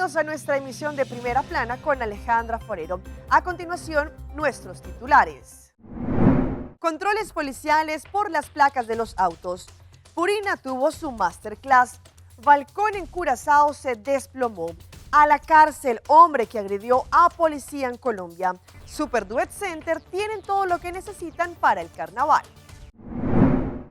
Bienvenidos a nuestra emisión de Primera Plana con Alejandra Forero. A continuación, nuestros titulares. Controles policiales por las placas de los autos. Purina tuvo su masterclass. Balcón en Curazao se desplomó. A la cárcel, hombre que agredió a policía en Colombia. Super Duet Center tienen todo lo que necesitan para el carnaval.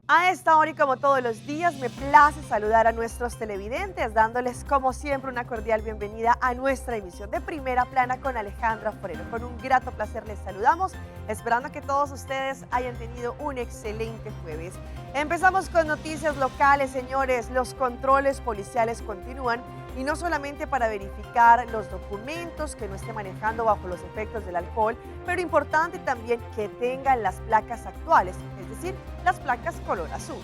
A esta hora y como todos los días me place saludar a nuestros televidentes, dándoles como siempre una cordial bienvenida a nuestra emisión de Primera Plana con Alejandra Forero. Con un grato placer les saludamos, esperando que todos ustedes hayan tenido un excelente jueves. Empezamos con noticias locales, señores. Los controles policiales continúan y no solamente para verificar los documentos que no esté manejando bajo los efectos del alcohol, pero importante también que tengan las placas actuales, es decir, las placas color azul.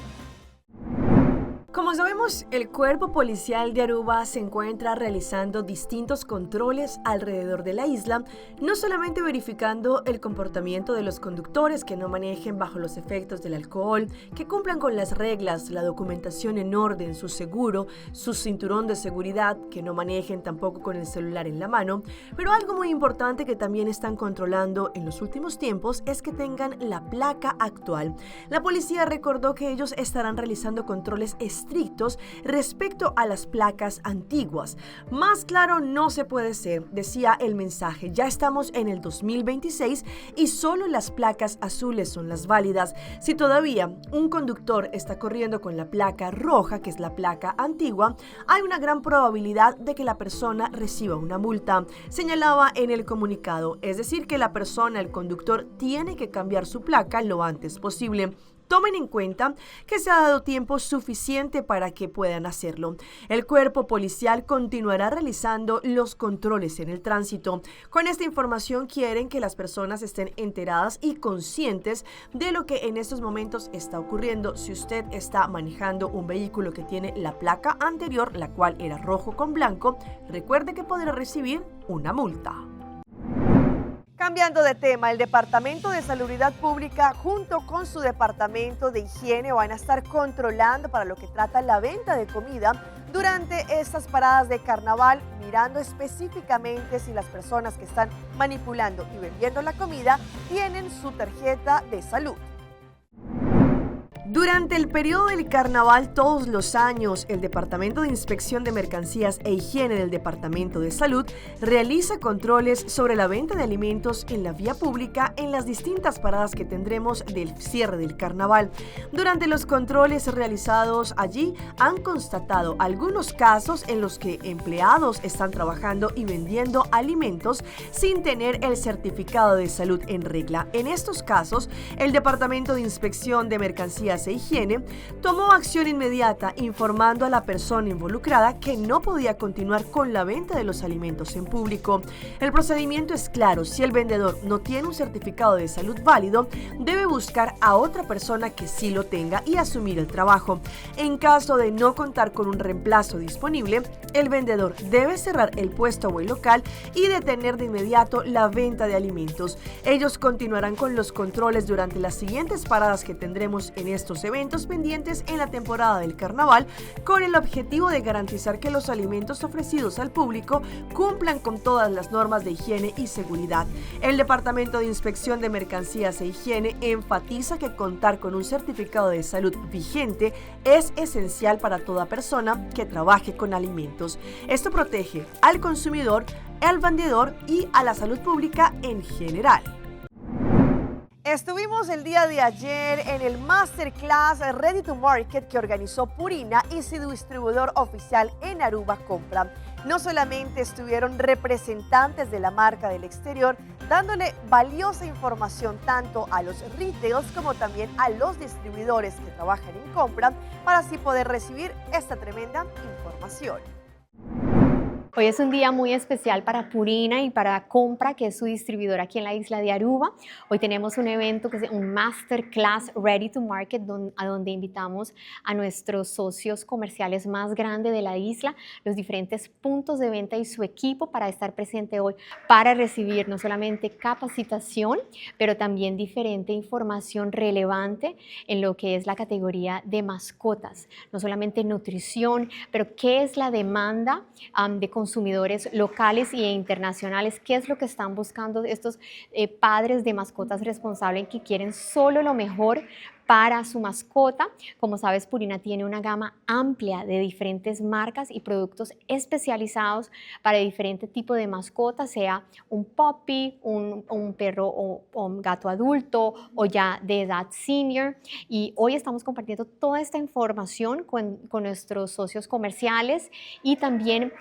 Como sabemos, el cuerpo policial de Aruba se encuentra realizando distintos controles alrededor de la isla, no solamente verificando el comportamiento de los conductores que no manejen bajo los efectos del alcohol, que cumplan con las reglas, la documentación en orden, su seguro, su cinturón de seguridad, que no manejen tampoco con el celular en la mano, pero algo muy importante que también están controlando en los últimos tiempos es que tengan la placa actual. La policía recordó que ellos estarán realizando controles estrictos respecto a las placas antiguas. Más claro no se puede ser, decía el mensaje. Ya estamos en el 2026 y solo las placas azules son las válidas. Si todavía un conductor está corriendo con la placa roja, que es la placa antigua, hay una gran probabilidad de que la persona reciba una multa, señalaba en el comunicado. Es decir, que la persona, el conductor, tiene que cambiar su placa lo antes posible. Tomen en cuenta que se ha dado tiempo suficiente para que puedan hacerlo. El cuerpo policial continuará realizando los controles en el tránsito. Con esta información quieren que las personas estén enteradas y conscientes de lo que en estos momentos está ocurriendo. Si usted está manejando un vehículo que tiene la placa anterior, la cual era rojo con blanco, recuerde que podrá recibir una multa. Cambiando de tema, el Departamento de Salubridad Pública junto con su Departamento de Higiene van a estar controlando para lo que trata la venta de comida durante estas paradas de carnaval, mirando específicamente si las personas que están manipulando y vendiendo la comida tienen su tarjeta de salud. Durante el periodo del carnaval todos los años, el Departamento de Inspección de Mercancías e Higiene del Departamento de Salud realiza controles sobre la venta de alimentos en la vía pública en las distintas paradas que tendremos del cierre del carnaval. Durante los controles realizados allí han constatado algunos casos en los que empleados están trabajando y vendiendo alimentos sin tener el certificado de salud en regla. En estos casos, el Departamento de Inspección de Mercancías e Higiene tomó acción inmediata informando a la persona involucrada que no podía continuar con la venta de los alimentos en público. El procedimiento es claro, si el vendedor no tiene un certificado de salud válido, debe buscar a otra persona que sí lo tenga y asumir el trabajo. En caso de no contar con un reemplazo disponible, el vendedor debe cerrar el puesto o el local y detener de inmediato la venta de alimentos. Ellos continuarán con los controles durante las siguientes paradas que tendremos en estos eventos pendientes en la temporada del carnaval, con el objetivo de garantizar que los alimentos ofrecidos al público cumplan con todas las normas de higiene y seguridad. El Departamento de Inspección de Mercancías e Higiene enfatiza que contar con un certificado de salud vigente es esencial para toda persona que trabaje con alimentos. Esto protege al consumidor, al vendedor y a la salud pública en general. Estuvimos el día de ayer en el Masterclass Ready to Market que organizó Purina y su distribuidor oficial en Aruba Compra. No solamente estuvieron representantes de la marca del exterior dándole valiosa información tanto a los retails como también a los distribuidores que trabajan en compra para así poder recibir esta tremenda información. Hoy es un día muy especial para Purina y para Compra, que es su distribuidor aquí en la isla de Aruba. Hoy tenemos un evento que es un Masterclass Ready to Market, a donde invitamos a nuestros socios comerciales más grandes de la isla, los diferentes puntos de venta y su equipo para estar presente hoy para recibir no solamente capacitación, pero también diferente información relevante en lo que es la categoría de mascotas, no solamente nutrición, pero qué es la demanda de consumidores. consumidores locales e internacionales, qué es lo que están buscando estos padres de mascotas responsables que quieren solo lo mejor para su mascota. Como sabes, Purina tiene una gama amplia de diferentes marcas y productos especializados para diferente tipo de mascotas, sea un puppy, un perro o un gato adulto o ya de edad senior. Y hoy estamos compartiendo toda esta información con nuestros socios comerciales y también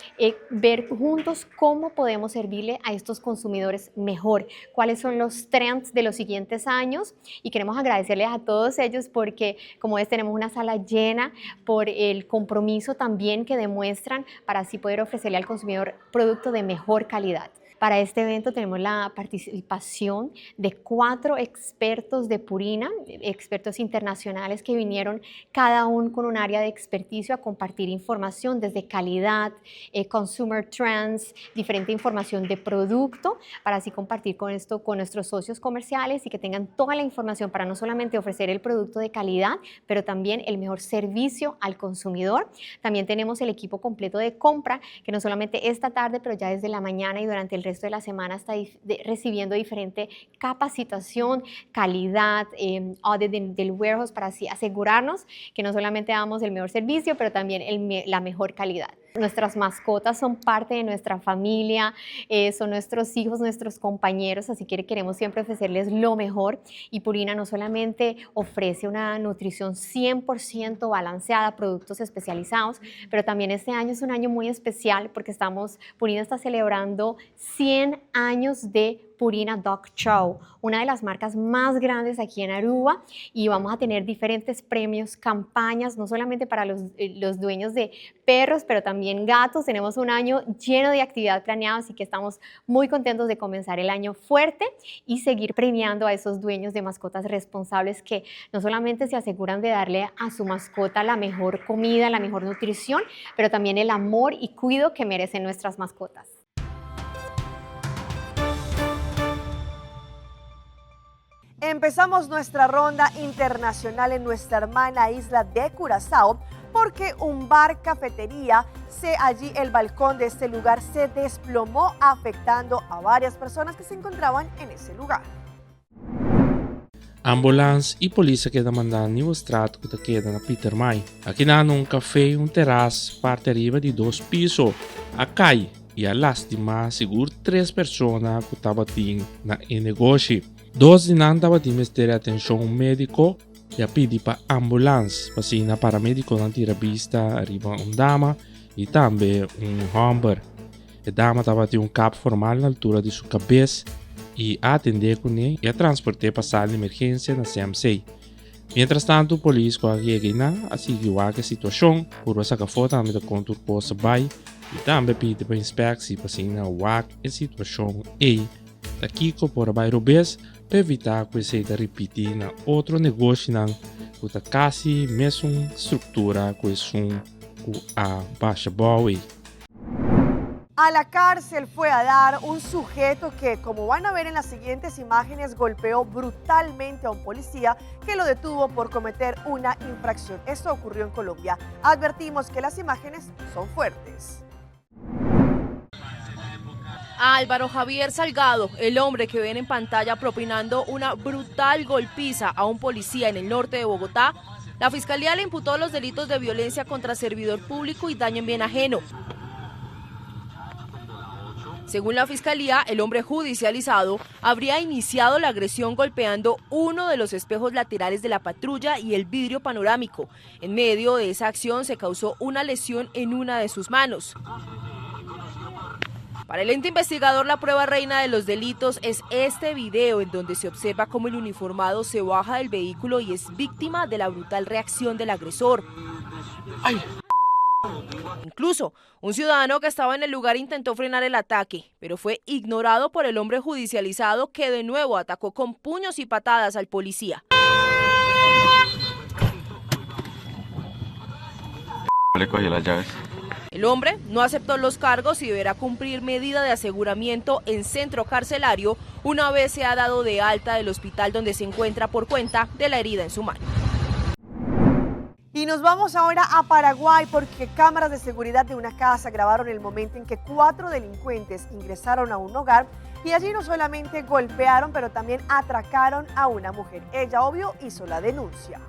ver juntos cómo podemos servirle a estos consumidores mejor, cuáles son los trends de los siguientes años. Y queremos agradecerles a todos ellos porque, como ves, tenemos una sala llena por el compromiso también que demuestran para así poder ofrecerle al consumidor producto de mejor calidad. Para este evento tenemos la participación de 4 expertos de Purina, expertos internacionales que vinieron cada uno con un área de experticio a compartir información desde calidad, consumer trends, diferente información de producto, para así compartir con esto con nuestros socios comerciales y que tengan toda la información para no solamente ofrecer el producto de calidad, pero también el mejor servicio al consumidor. También tenemos el equipo completo de compra, que no solamente esta tarde, pero ya desde la mañana y durante el resto de la semana está recibiendo diferente capacitación, calidad, audit del warehouse, para así asegurarnos que no solamente damos el mejor servicio, pero también la mejor calidad. Nuestras mascotas son parte de nuestra familia, son nuestros hijos, nuestros compañeros, así que queremos siempre ofrecerles lo mejor. Y Purina no solamente ofrece una nutrición 100% balanceada, productos especializados, pero también este año es un año muy especial porque Purina está celebrando 100 años de Purina Dog Chow, una de las marcas más grandes aquí en Aruba, y vamos a tener diferentes premios, campañas, no solamente para los dueños de perros, pero también gatos. Tenemos un año lleno de actividad planeada, así que estamos muy contentos de comenzar el año fuerte y seguir premiando a esos dueños de mascotas responsables que no solamente se aseguran de darle a su mascota la mejor comida, la mejor nutrición, pero también el amor y cuidado que merecen nuestras mascotas. Empezamos nuestra ronda internacional en nuestra hermana isla de Curazao porque un bar cafetería, allí el balcón de este lugar se desplomó, afectando a varias personas que se encontraban en ese lugar. Ambulance y polis a keda manda na Nieuwestraat cu ta keda na Pietermaai. Aki nan un cafe y un terras parti ariba di dos piso a cay y a lastima sigur tres persona cu tabatin na e negoshi. Dos di nan tabatin mester di atencion medico y a pidi pa ambulance pa asina paramediconan tira bista ariba un dama y tambe un homber. E dama tabatin un kap formal na altura di su kabes i a atendé kuné i a transport'é pa sala di emergensia na CMC. Miéntras tantu, polis ku a yega einan a sigui wak e situashon, purba saka afó tambe ta kon tur kos a bai i tambe pidi pa inspeksi pa asina wak e situashon ei ta kiko por a bai robes pa evitá ku esei ta ripití na otro negoshinan ku ta kasi mesun struktura ku esun ku a basha bou ei. A la cárcel fue a dar un sujeto que, como van a ver en las siguientes imágenes, golpeó brutalmente a un policía que lo detuvo por cometer una infracción. Esto ocurrió en Colombia. Advertimos que las imágenes son fuertes. Álvaro Javier Salgado, el hombre que ven en pantalla propinando una brutal golpiza a un policía en el norte de Bogotá, la fiscalía le imputó los delitos de violencia contra servidor público y daño en bien ajeno. Según la fiscalía, el hombre judicializado habría iniciado la agresión golpeando uno de los espejos laterales de la patrulla y el vidrio panorámico. En medio de esa acción se causó una lesión en una de sus manos. Para el ente investigador, la prueba reina de los delitos es este video en donde se observa cómo el uniformado se baja del vehículo y es víctima de la brutal reacción del agresor. ¡Ay! Incluso, un ciudadano que estaba en el lugar intentó frenar el ataque, pero fue ignorado por el hombre judicializado que de nuevo atacó con puños y patadas al policía. Le cogió las llaves. El hombre no aceptó los cargos y deberá cumplir medida de aseguramiento en centro carcelario una vez se ha dado de alta del hospital donde se encuentra por cuenta de la herida en su mano. Y nos vamos ahora a Paraguay porque cámaras de seguridad de una casa grabaron el momento en que cuatro delincuentes ingresaron a un hogar y allí no solamente golpearon, pero también atracaron a una mujer. Ella, obvio, hizo la denuncia.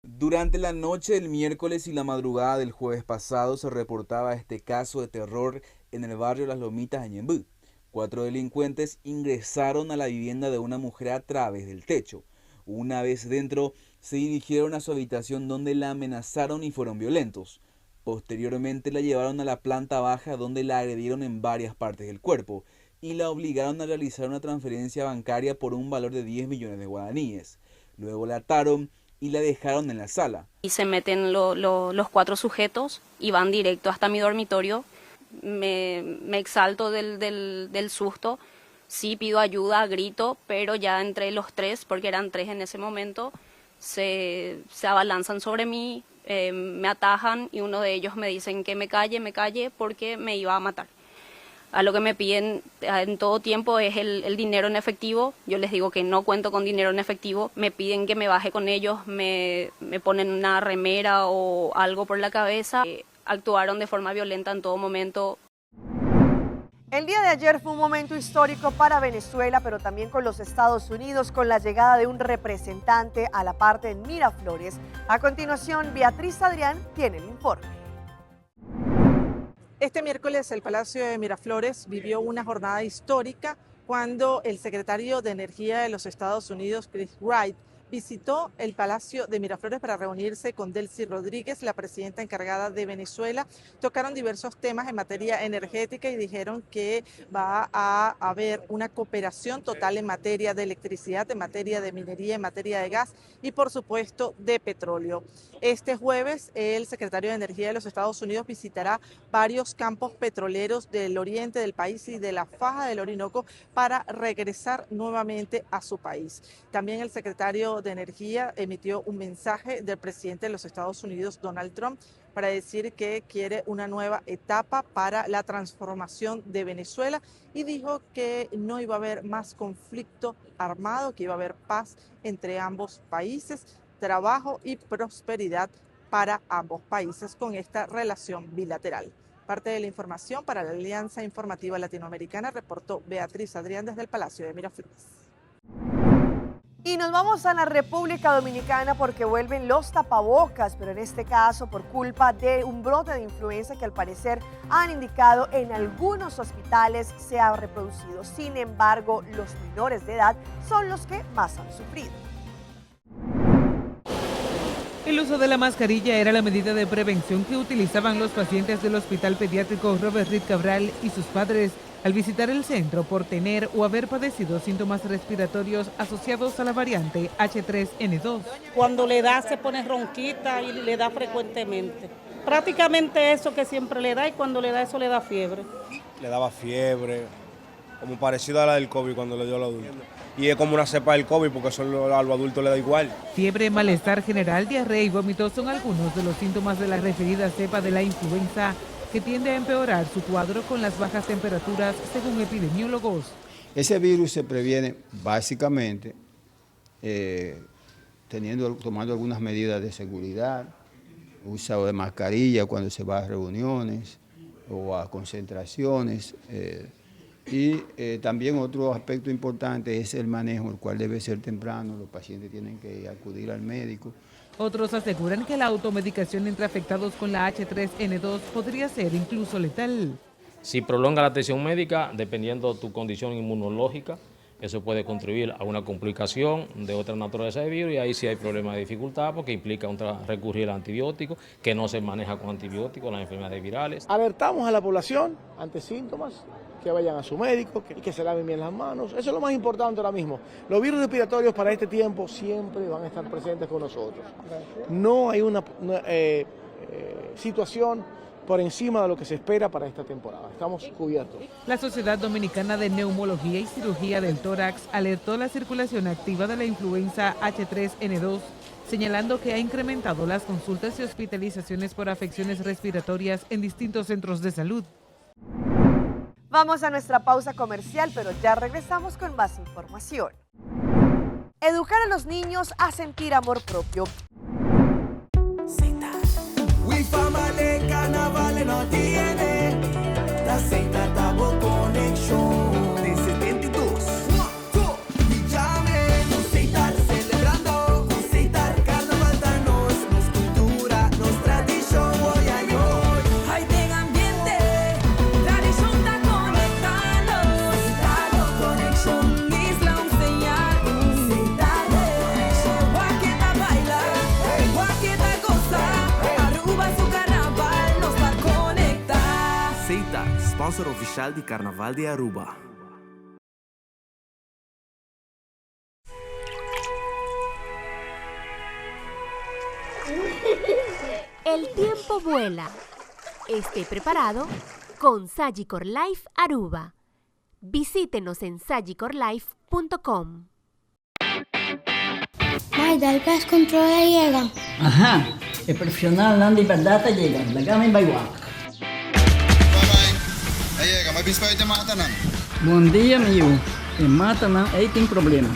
Durante la noche del miércoles y la madrugada del jueves pasado se reportaba este caso de terror en el barrio Las Lomitas de Ñemby. Cuatro delincuentes ingresaron a la vivienda de una mujer a través del techo. Una vez dentro, se dirigieron a su habitación donde la amenazaron y fueron violentos. Posteriormente la llevaron a la planta baja donde la agredieron en varias partes del cuerpo y la obligaron a realizar una transferencia bancaria por un valor de 10 millones de guaraníes. Luego la ataron y la dejaron en la sala. Y se meten los cuatro sujetos y van directo hasta mi dormitorio. Me exalto del susto, sí pido ayuda, grito, pero ya entre los tres, porque eran tres en ese momento, se abalanzan sobre mí, me atajan y uno de ellos me dicen que me calle porque me iba a matar. A lo que me piden en todo tiempo es el dinero en efectivo. Yo les digo que no cuento con dinero en efectivo. Me piden que me baje con ellos, me ponen una remera o algo por la cabeza. Actuaron de forma violenta en todo momento. El día de ayer fue un momento histórico para Venezuela, pero también con los Estados Unidos, con la llegada de un representante a la parte en Miraflores. A continuación, Beatriz Adrián tiene el informe. Este miércoles el Palacio de Miraflores vivió una jornada histórica cuando el secretario de Energía de los Estados Unidos, Chris Wright, visitó el Palacio de Miraflores para reunirse con Delcy Rodríguez, la presidenta encargada de Venezuela. Tocaron diversos temas en materia energética y dijeron que va a haber una cooperación total en materia de electricidad, en materia de minería, en materia de gas y, por supuesto, de petróleo. Este jueves, el secretario de Energía de los Estados Unidos visitará varios campos petroleros del oriente del país y de la faja del Orinoco para regresar nuevamente a su país. También el secretario de Energía emitió un mensaje del presidente de los Estados Unidos, Donald Trump, para decir que quiere una nueva etapa para la transformación de Venezuela y dijo que no iba a haber más conflicto armado, que iba a haber paz entre ambos países, trabajo y prosperidad para ambos países con esta relación bilateral. Parte de la información para la Alianza Informativa Latinoamericana reportó Beatriz Adrián desde el Palacio de Miraflores. Y nos vamos a la República Dominicana porque vuelven los tapabocas, pero en este caso por culpa de un brote de influenza que al parecer han indicado en algunos hospitales se ha reproducido. Sin embargo, los menores de edad son los que más han sufrido. El uso de la mascarilla era la medida de prevención que utilizaban los pacientes del Hospital Pediátrico Robert Reed Cabral y sus padres al visitar el centro por tener o haber padecido síntomas respiratorios asociados a la variante H3N2. Cuando le da se pone ronquita y le da frecuentemente. Prácticamente eso que siempre le da y cuando le da eso le da fiebre. Le daba fiebre, como parecida a la del COVID cuando le dio al adulto. Y es como una cepa del COVID porque solo a los adultos le da igual. Fiebre, malestar general, diarrea y vómitos son algunos de los síntomas de la referida cepa de la influenza que tiende a empeorar su cuadro con las bajas temperaturas, según epidemiólogos. Ese virus se previene básicamente tomando algunas medidas de seguridad, uso de mascarilla cuando se va a reuniones o a concentraciones. Y también otro aspecto importante es el manejo, el cual debe ser temprano, los pacientes tienen que acudir al médico. Otros aseguran que la automedicación entre afectados con la H3N2 podría ser incluso letal. Si prolonga la atención médica, dependiendo de tu condición inmunológica, eso puede contribuir a una complicación de otra naturaleza de virus y ahí sí hay problemas de dificultad porque implica recurrir a antibióticos, que no se maneja con antibióticos, las enfermedades virales. Alertamos a la población ante síntomas, que vayan a su médico, que se laven bien las manos. Eso es lo más importante ahora mismo. Los virus respiratorios para este tiempo siempre van a estar presentes con nosotros. No hay una situación por encima de lo que se espera para esta temporada. Estamos cubiertos. La Sociedad Dominicana de Neumología y Cirugía del Tórax alertó la circulación activa de la influenza H3N2, señalando que ha incrementado las consultas y hospitalizaciones por afecciones respiratorias en distintos centros de salud. Vamos a nuestra pausa comercial, pero ya regresamos con más información. Educar a los niños a sentir amor propio. Seita, sponsor oficial di Carnaval di Aruba. El tiempo vuela. Esté preparado con Sagicor Life Aruba. Visítenos en sagicorlife.com. Mai, dal pest control a yega. Aha, e profesionalnan di berdad a yega, laga mi bai wak. Bye bye, a yega, mi a bisa pa e matanan. Bon dia mi yu, e matanan ei tin problema.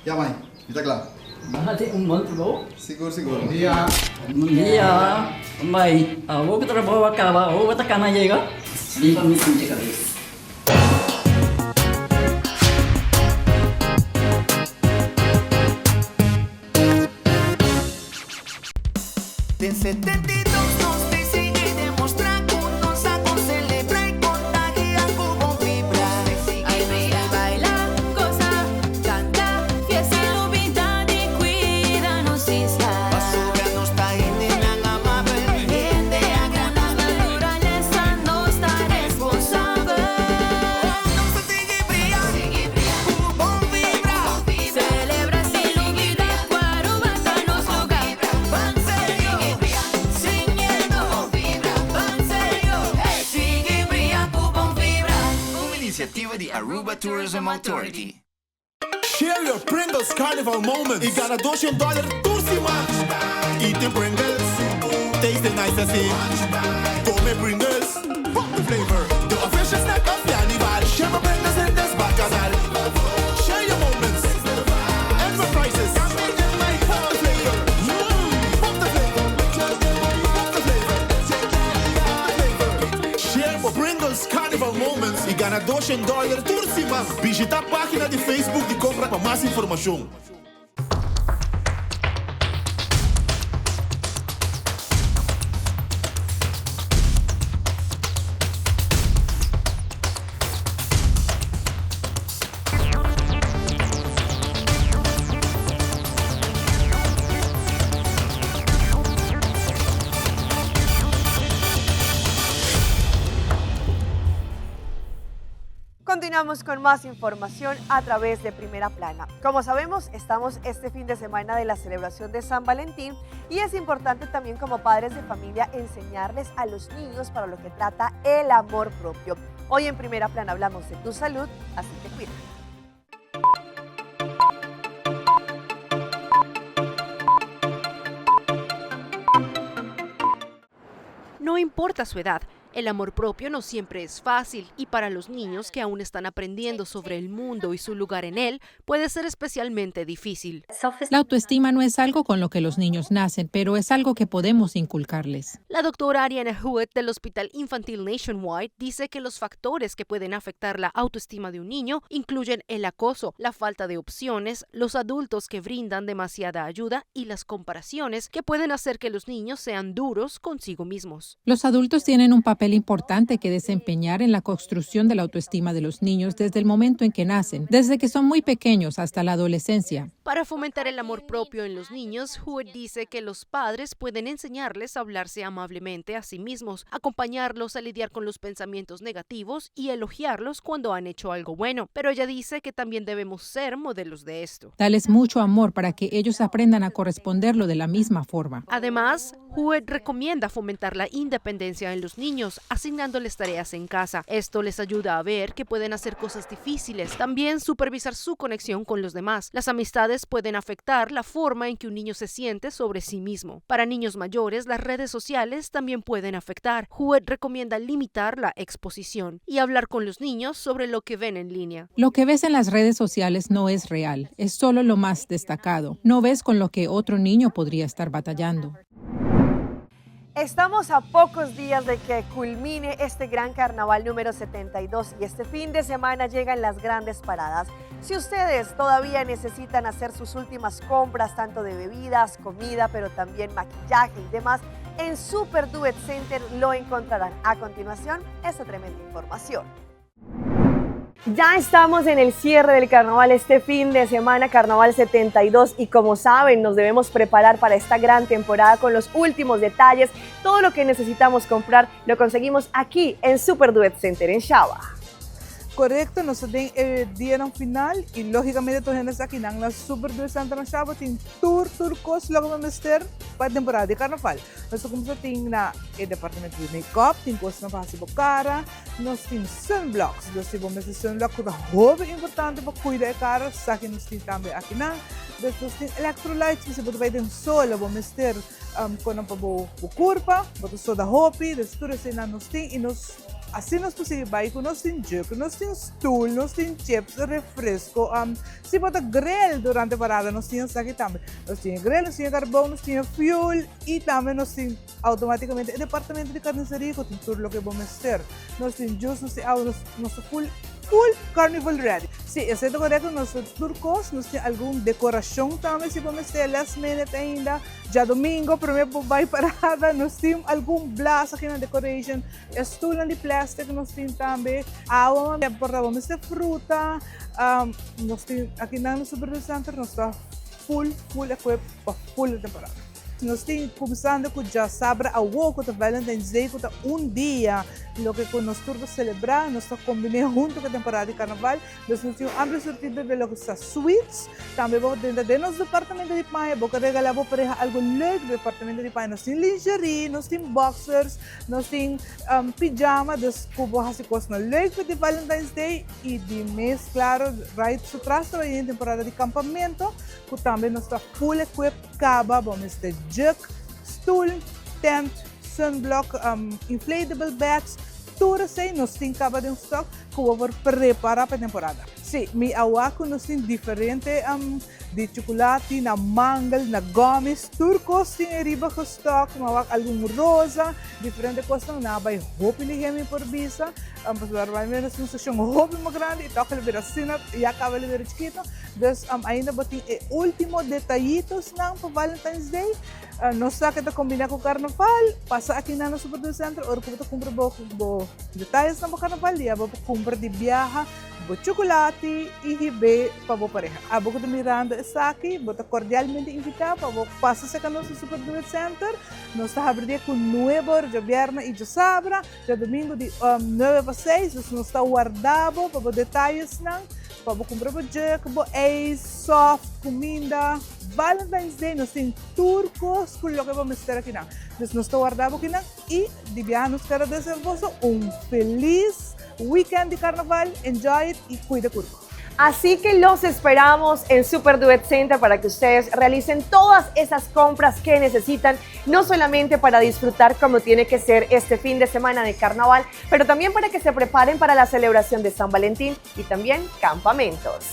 Ya mai, mi ta kla. Bo hasi un bon trabou. Sigur sigur. Bon dia. Bon dia. Bai, awor ku trabou a kaba, awor bo ta kana yega? Riba mi pinche kabes. Den 72 nos ta sigui demostra cu nos a con celebra y contagia cu bon vibra. Ay nos ta baila, goza, canta, fiesta y lubida di cuida nos isla. Pasobra nos ta hendenan amabel, hende agradabel. Naturaleza nos ta responsabel. Nos ta sigui bria, cu bon vibra. Celebra sin lubida cu Aruba ta nos lugar. Ban serio, sin miedo. Ban serio, sigui bria cu bon vibra. Un iniciativa di Aruba Tourism Authority. Share your Pringles Carnival moments y gana 200 dollar tur siman. Eating Pringles, tasting nice así. Come Pringles, pop the flavor. The official snack of Carnival. Share my Pringles in this bacchanal. Share your moments. Enterprises. Pop the flavor. Pop the flavor. Pop the flavor. Pop the flavor. Share bo Pringles Carnival moments y gana 200 dollar tur siman. Bishita pagina di Facebook di Compra pa mas informacion. Continuamos con más información a través de Primera Plana. Como sabemos, estamos este fin de semana de la celebración de San Valentín y es importante también como padres de familia enseñarles a los niños para lo que trata el amor propio. Hoy en Primera Plana hablamos de tu salud, así que cuídate. No importa su edad, el amor propio no siempre es fácil y para los niños que aún están aprendiendo sobre el mundo y su lugar en él, puede ser especialmente difícil. La autoestima no es algo con lo que los niños nacen, pero es algo que podemos inculcarles. La doctora Ariana Hewitt del Hospital Infantil Nationwide dice que los factores que pueden afectar la autoestima de un niño incluyen el acoso, la falta de opciones, los adultos que brindan demasiada ayuda y las comparaciones que pueden hacer que los niños sean duros consigo mismos. Los adultos tienen un papel importante que desempeñar en la construcción de la autoestima de los niños desde el momento en que nacen, desde que son muy pequeños hasta la adolescencia. Para fomentar el amor propio en los niños, Hewitt dice que los padres pueden enseñarles a hablarse amablemente a sí mismos, acompañarlos a lidiar con los pensamientos negativos y elogiarlos cuando han hecho algo bueno. Pero ella dice que también debemos ser modelos de esto. Dales mucho amor para que ellos aprendan a corresponderlo de la misma forma. Además, Hewitt recomienda fomentar la independencia en los niños. niños, asignándoles tareas en casa. Esto les ayuda a ver que pueden hacer cosas difíciles, también supervisar su conexión con los demás. Las amistades pueden afectar la forma en que un niño se siente sobre sí mismo. Para niños mayores, las redes sociales también pueden afectar. Huet recomienda limitar la exposición y hablar con los niños sobre lo que ven en línea. Lo que ves en las redes sociales no es real, es solo lo más destacado. No ves con lo que otro niño podría estar batallando. Estamos a pocos días de que culmine este gran carnaval número 72 y este fin de semana llegan las grandes paradas. Si ustedes todavía necesitan hacer sus últimas compras, tanto de bebidas, comida, pero también maquillaje y demás, en Super Duet Center lo encontrarán. A continuación, esta tremenda información. Ya estamos en el cierre del carnaval este fin de semana, Carnaval 72, y como saben, nos debemos preparar para esta gran temporada con los últimos detalles. Todo lo que necesitamos comprar lo conseguimos aquí en Super Duet Center en Shaba. Korekto, nos ta den e dianan final i lógikamente tur hende sa ki nan na Super Duet Center na Shaba tin tur tur kos loke bo mester pa e temporada di karnaval. Nos ta kuminsá tin na e departamento di make-up, tin kosnan pa hasi bo kara, Nos tin sunblocks, dus si bo mester sunblock ku ta hopi importante pa kuida e kara, sa ki nos tin tambe akinan. Dus nos tin electrolytes ku si bo ta bai den sol bo mester konan pa bo kurpa, bo ta soda hopi, dus tur eseinan nos tin i nos asina nos por sigui bai ku nos tin juk, nos tin stoel, nos tin chips, refresco, si bo ta grill durante parada nos tin esaki tambe. Nos tin e grill, nos tin e karbon, nos tin e fuel i tambe nos tin. Automáticamente e departamento di carniceria cu tin tur loke bo mester. Nos tin juice, nos tin awa, nos, nos ta full, full carnival ready. Si, esey ta corecto, nos ta tur cos, nos tin algun decoracion tambe si bo mester last minute ainda. Djadomingo prome bo bay parada, nos tin algun blaas aki na decoration, e stoelnan di plastic nos tin tambe, awa por ta bo mester fruta, nos tin aki nan na Super Center nos ta full, full equip pa full e temporada. Nos tin kuminsando ku djasabra awo ku ta Valentine's Day ku ta un dia loke ku nos tur ta selebrá, nos ta kombiné huntu ku e temporada di karnaval. Dus nos tin un amplio surtido di loke sa sweets. Tambe bo drenta den nos departamento di paña, bo ke regalá bo pareha algu leuk, departamento di paña nos tin lingerie, nos tin boxers, nos tin pijama, dus ku bo hasi kosnan leuk pa di Valentine's Day i di mes klaro right su tras ta bai den temporada di kampamento ku tambe nos ta full equip. Caba bo mester juk, stoel, tent, sunblock, inflatable beds, tur esey nos tin caba den stock cu bo por prepara pa e temporada. Si, mi a wak cu nos tin diferente di chuculati na mangel, na gummies, tur cos tin ariba gestock, mi a wak algun rosa, diferente cosnan, nan a bay hopi lihe mi por bisa, pasobra normalmente nos tin un seccion hopi mas grandi y toch el a bira asina, ya caba el a bira chikito. Dus ainda bo tin e ultimo detayitosnan pa Valentine's Day. No sa ke ta kombina ku karnaval, pasa aki na nos Super Deal Center ora ku bo ta kumpra bo bo detayesnan pa karnaval ya bo por kumpra di biaha bo chukulati i hib'é pa bo pareha. Abo ku ta mirando esaki bo ta kordialmente invitá pa bo pasa serka nos na Super Deal Center. Nos ta habri dia ku nuebe ora djabièrnè i djasabra. Djadumingu di nuebe pa seis, dus nos ta warda bo pa bo detayesnan, pa bo kumpra bo juk, bo ijs, soft, kuminda. Valentine's Day nos tin tur kos ku loke bo mester akinan. Dus nos ta warda bo kinan i di biaha nos kere desea boso un felis weekend di karnaval, enjoy it i kuida kurpo. Así que los esperamos en Super Duet Center para que ustedes realicen todas esas compras que necesitan, no solamente para disfrutar como tiene que ser este fin de semana de carnaval, pero también para que se preparen para la celebración de San Valentín y también campamentos.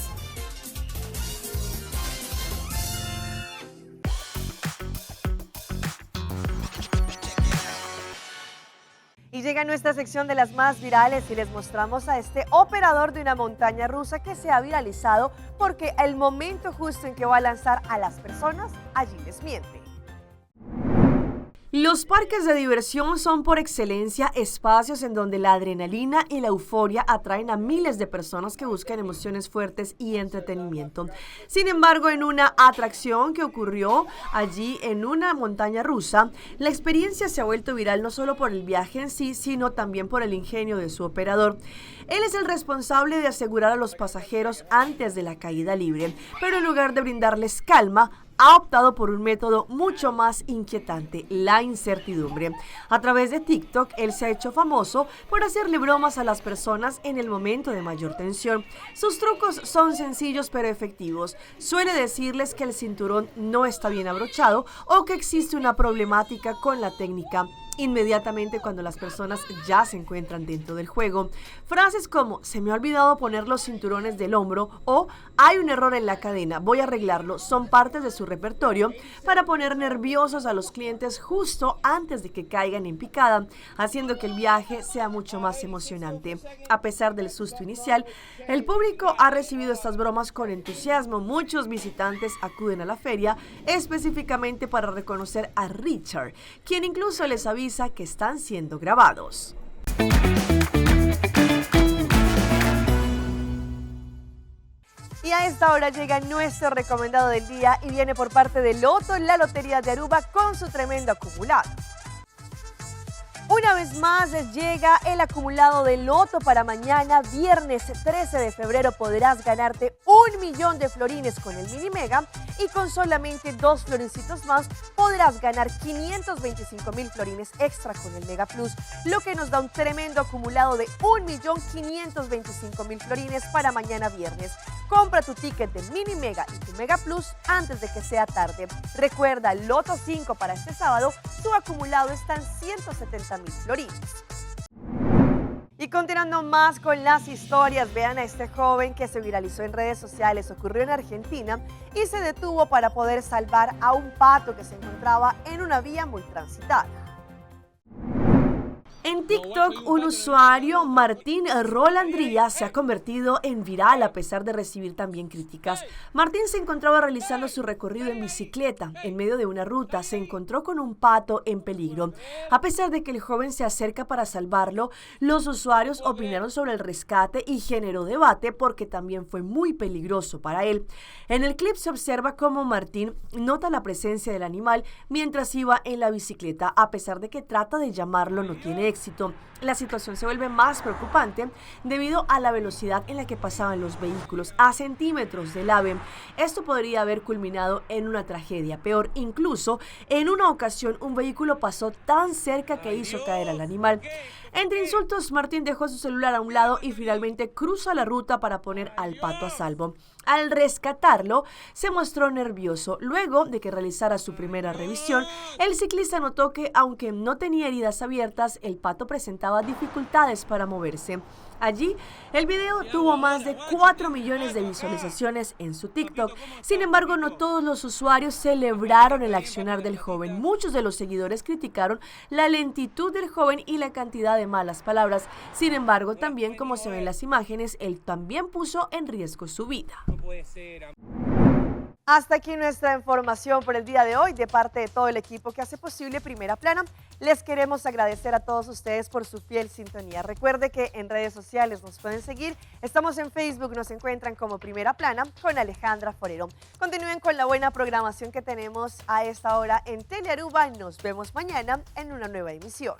Y llega nuestra sección de las más virales y les mostramos a este operador de una montaña rusa que se ha viralizado porque el momento justo en que va a lanzar a las personas, allí les miente. Los parques de diversión son por excelencia espacios en donde la adrenalina y la euforia atraen a miles de personas que buscan emociones fuertes y entretenimiento. Sin embargo, en una atracción que ocurrió allí en una montaña rusa, la experiencia se ha vuelto viral no solo por el viaje en sí, sino también por el ingenio de su operador. Él es el responsable de asegurar a los pasajeros antes de la caída libre, pero en lugar de brindarles calma, ha optado por un método mucho más inquietante, la incertidumbre. A través de TikTok, él se ha hecho famoso por hacerle bromas a las personas en el momento de mayor tensión. Sus trucos son sencillos pero efectivos. Suele decirles que el cinturón no está bien abrochado o que existe una problemática con la técnica inmediatamente cuando las personas ya se encuentran dentro del juego. Frases como se me ha olvidado poner los cinturones del hombro o hay un error en la cadena, voy a arreglarlo, son partes de su repertorio para poner nerviosos a los clientes justo antes de que caigan en picada, haciendo que el viaje sea mucho más emocionante. A pesar del susto inicial, el público ha recibido estas bromas con entusiasmo. Muchos visitantes acuden a la feria específicamente para reconocer a Richard, quien incluso les avisa que están siendo grabados. Y a esta hora llega nuestro recomendado del día y viene por parte de Loto, la Lotería de Aruba, con su tremendo acumulado. Una vez más llega el acumulado de Loto para mañana, viernes 13 de febrero. Podrás ganarte 1 millón de florines con el Mini Mega y con solamente dos florincitos más podrás ganar 525 mil florines extra con el Mega Plus, lo que nos da un tremendo acumulado de 1.525.000 florines para mañana viernes. Compra tu ticket de Mini Mega y tu Mega Plus antes de que sea tarde. Recuerda, Loto 5 para este sábado, su acumulado está en 170 mil florines. Y continuando más con las historias, vean a este joven que se viralizó en redes sociales. Ocurrió en Argentina y se detuvo para poder salvar a un pato que se encontraba en una vía muy transitada. En TikTok, un usuario, Martín Rolandría, se ha convertido en viral a pesar de recibir también críticas. Martín se encontraba realizando su recorrido en bicicleta. En medio de una ruta se encontró con un pato en peligro. A pesar de que el joven se acerca para salvarlo, los usuarios opinaron sobre el rescate y generó debate porque también fue muy peligroso para él. En el clip se observa cómo Martín nota la presencia del animal mientras iba en la bicicleta. A pesar de que trata de llamarlo, no tiene éxito. La situación se vuelve más preocupante debido a la velocidad en la que pasaban los vehículos a centímetros del ave. Esto podría haber culminado en una tragedia. Peor, incluso en una ocasión un vehículo pasó tan cerca que hizo caer al animal. Entre insultos, Martín dejó su celular a un lado y finalmente cruza la ruta para poner al pato a salvo. Al rescatarlo, se mostró nervioso. Luego de que realizara su primera revisión, el ciclista notó que, aunque no tenía heridas abiertas, el pato presentaba dificultades para moverse. Allí, el video tuvo más de 4 millones de visualizaciones en su TikTok. Sin embargo, no todos los usuarios celebraron el accionar del joven. Muchos de los seguidores criticaron la lentitud del joven y la cantidad de malas palabras. Sin embargo, también como se ven las imágenes, él también puso en riesgo su vida. Hasta aquí nuestra información por el día de hoy de parte de todo el equipo que hace posible Primera Plana. Les queremos agradecer a todos ustedes por su fiel sintonía. Recuerde que en redes sociales nos pueden seguir. Estamos en Facebook, nos encuentran como Primera Plana con Alejandra Forero. Continúen con la buena programación que tenemos a esta hora en Telearuba. Nos vemos mañana en una nueva emisión.